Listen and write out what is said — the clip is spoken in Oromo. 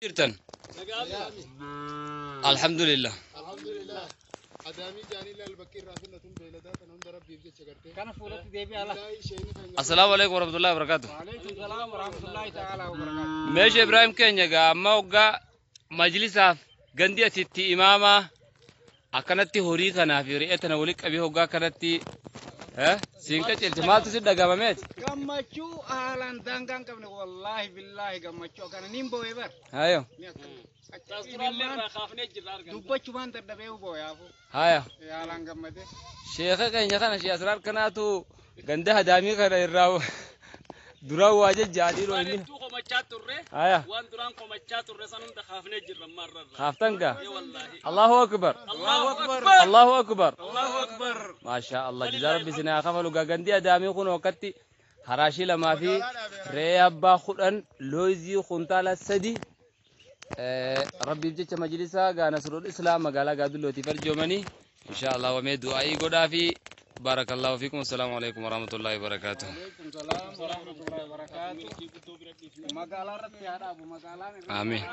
Jirtan. Alhamdulillah. Alhamdulillah. Adaamii jaanii laal bakki irraa filatun beeyladaa kana hunda rabbiif jecha gartee. Kana fuulatti deebi'a ala. Billaahi isheen kan Assalaamu alaikum warahmatullahi wabarakatuh. Waalaikum salaam warahmatullahi ta'ala wabarakaatu. Meesha Ibrahim keenya gaa amma hoggaa majlisaaf gandi asitti imaamaa akkanatti horii kanaa fi re'ee tana walitti qabee hoggaa akkanatti siin qaceelche maaltu si dhagamameeti? Gammachuu haalaan daangaa hin qabne wallaahi billaahi gammachuu akkana niin boo'ee bar. Hayo Ni akka dubbachumaan dadhabee boo'aafu haya haalaan gammade. Sheeka keenya kana shee asraar kanaatu ganda hadaamii kana irraa duraan waa jajjaadhiiroo inni Hedduu komachaa turre. Haya Waan duraan komachaa turre san hunda kaafnee jirra ammarra. Kaaftan gaa. Wallaahi. Allahu akbar. Allahu akbar. Allahu akbar. Allahu akbar. Maashaa Allah jazaa rabbi isin haa kafalu gaa gandi adaamii kun wakkatti haraashii 2 fi re'ee abbaa 10 looyizii kuntaala 3 rabbiif jecha majlisaa gaa Nasrul Islaam magaalaa Gaadullootiif arjoomanii insha Allah wamee du'aa'ii godhaa fi baarakallahu fiikum. Assalaamu alaikum warahmatullahi wabarakaatuh. Waalaikum salaam warahmatullahi wabarakaatu. Magaalaa irratti haa dhaabu magaalaan irratti. Amiin.